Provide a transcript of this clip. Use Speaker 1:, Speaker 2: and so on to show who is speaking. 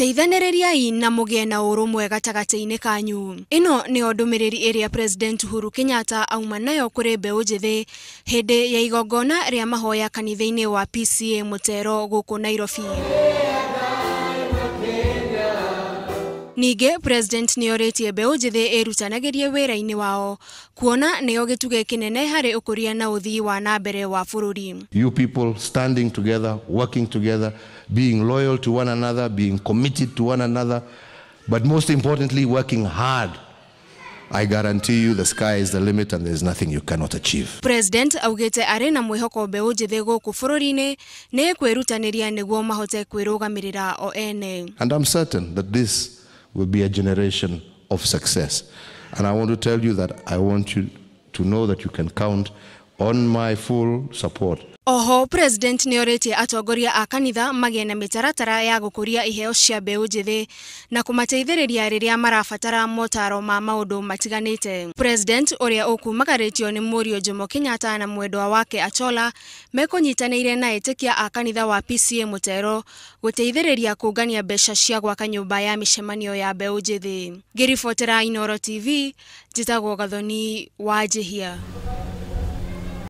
Speaker 1: Teithanĩrĩriai na mũgĩe na ũrũmwe gatagatĩ-inĩ kanyu. Ĩno nĩyo ndũmĩrĩri ĩrĩa President Uhuru Kenyatta auma nayo kũrĩ mbeũ njĩthĩ hĩndĩ ya igongona rĩa mahoya kanitha-inĩ wa PCA Mutero gũkũ Nairobi. Ningĩ President nĩorĩtie mbeũ njĩthĩ ĩrutanagĩrie wĩra-inĩ wao kuona nĩo gĩtugĩ kĩnene harĩ ũkũria na ũthii wa na mbere wa bũrũri.
Speaker 2: You people standing together, working together, being loyal to one another, being committed to one another, but most importantly working hard. I guarantee you the sky is the limit and there's nothing you cannot achieve.
Speaker 1: President augĩte arĩ na mwĩhoko mbeũ njĩthĩ gũkũ bũrũri-inĩ nĩ kwĩrutanĩria nĩguo mahote kwĩrũgamĩrĩra o ene.
Speaker 2: And I'm certain that this will be a generation of success. And I want to tell you that I want you to know that you can count on my full support.
Speaker 1: Oho President nĩorĩtie atongoria a kanitha magĩe na mĩtaratara ya gũkũria iheo cia mbeũ njĩthĩ na kũmateithĩrĩria rĩrĩa marabatara motaro ma maũndũ matiganĩte. President ũrĩa ũkumagarĩtio nĩ mũriũ Jomo Kenyatta na mwendwa wake Achola mekũnyitanĩire na etĩkia a kanitha wa PCA Mutero gũteithĩrĩria kũngania mbeca cia gwaka nyũmba ya mĩcemanio ya mbeũ njĩthĩ. Ngĩribotera Inooro TV, njĩtagwo Gathoni wa Njihia.